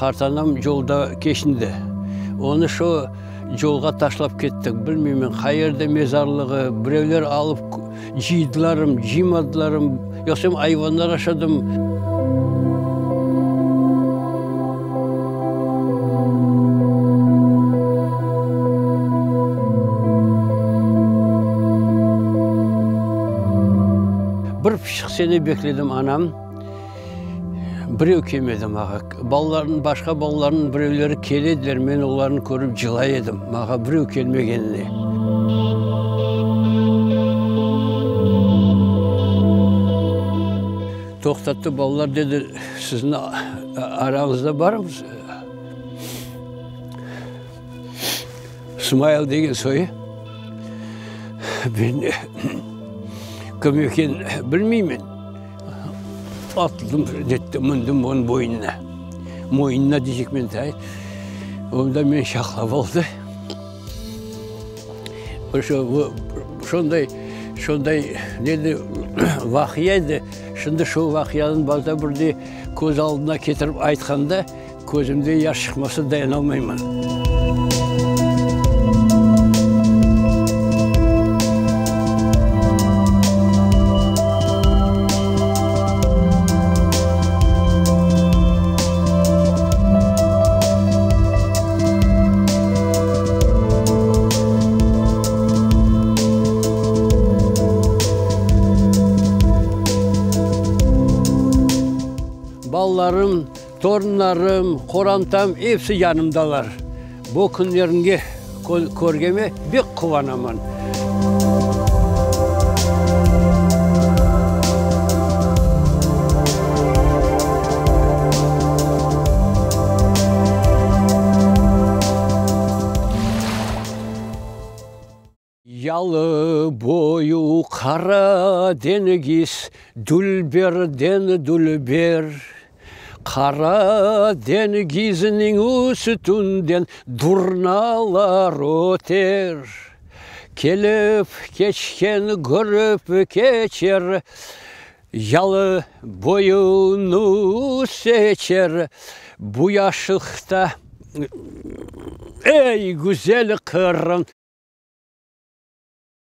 Qartanam yolda keçindi. Onı şo yolğa taşlap kettik. Bilmeymen, qayerde mezarlığı, birevler alıp cıydılarım, cıymadılarım, yoqsam ayvanlar aşadımı. Bir buçuq sene bekledim anam. Birev kelmedi mağa. Balalarnıñ, başqa balalarnıñ birevleri kele ediler, men olarnı körip cılay edim, mağa birev kelmegenine. Toqtattı balalar, dedi, siziñ arañızda barmı Smail degen soyu? Men kim ekenini bilmeymen. Atladım, nettim, mindim onıñ boynuna. Moynuna deycekmen daa. Onda meni şaqlap aldı. Şonday, şonday nedi, vaqia edi. Şimdi şu vaqianı bazıda bir de köz aldına ketirip aytqanda, Közümde yaş çıqmasa dayanalmayman. Balalarım Torunlarım, qorantam episi yanımdalar. Bu künlerni körgeme bek quvanaman. Yalı boyu Qara deñiz dülberden dülber, Qara deñizniñ üstünden durnalar öter. Kelip keçken körip keçer, Yalı boyunı seçer. Bu yaşlıqta, ey, güzel Qırım!